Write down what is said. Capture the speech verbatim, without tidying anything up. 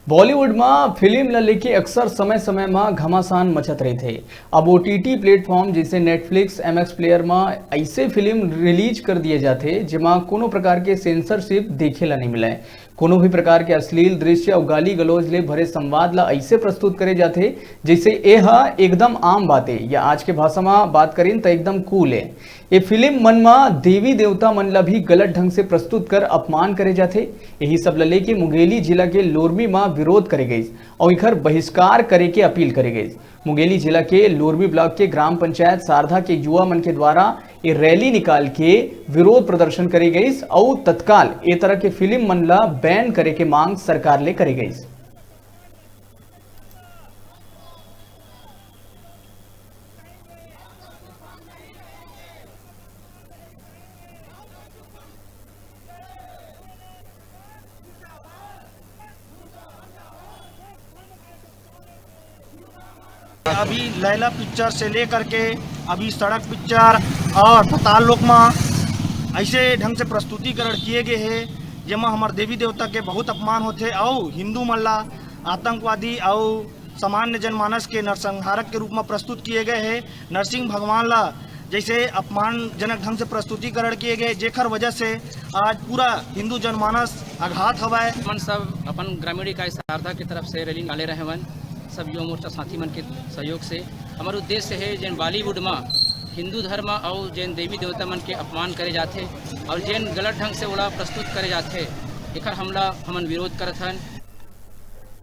Bollywood म film ल लेके अक्सर समय-समय म घमासान मचत रहिथे। अब ओटीटी प्लेटफॉर्म जइसे Netflix, एमएक्स प्लेयर म अइसे फिल्म रिलीज कर दिए जाथे, जेमा कोनो प्रकार के सेंसरशिप देखे ला नइ मिलय। कोनो भी प्रकार के अश्लील दृश्य अउ गाली-गलौज ले भरे संवाद ला अइसे प्रस्तुत करे जाथे, जइसे ए ह एकदम आम बात ए, या आज के भाषा म बात करिन त एकदम कूल ए। ए फिल्म मन म देवी देवता मन ल भी गलत ढंग से प्रस्तुत कर अपमान करे जाथे। यही सब ल लेके मुंगेली जिला के लोरमी म विरोध करे गइस अउ इखर बहिष्कार करे के अपील करे गइस। मुंगेली जिला के लोरमी ब्लॉक के ग्राम पंचायत सारधा के युवा मन के द्वारा ए रैली निकाल के विरोध प्रदर्शन करे गइस अउ तत्काल ए तरह के फिल्म मन ल बैन करे के मांग सरकार ले करे गइस। अभी लैला पिक्चर से लेकर के अभी सड़क पिक्चर और पताल लोक मा ऐसे ढंग से प्रस्तुतिकरण किए गए हे, जेमा हमर देवी देवता के बहुत अपमान होथे अउ हिंदू मन ला आतंकवादी अउ सामान्य जनमानस के नरसंहारक के रूप में प्रस्तुत किए गए हे। नरसिंह भगवान ला जैसे अपमानजनक ढंग से प्रस्तुतिकरण किए गए, जेकर वजह से आज पूरा हिंदू जनमानस आघात हवय। हमन सब अपन ग्रामीण इकाई शारदा के तरफ से रैली निकाले रहे हवन, सब युवा मोर्चा साथी मन के सहयोग से। हमर उद्देश्य हे जेन बॉलीवुड म हिंदू धर्म अउ जेन देवी देवता मन के अपमान करे जाथे अउ जेन गलत ढंग से ओला प्रस्तुत करे जाथे, एकर हमला हमन विरोध करत हन।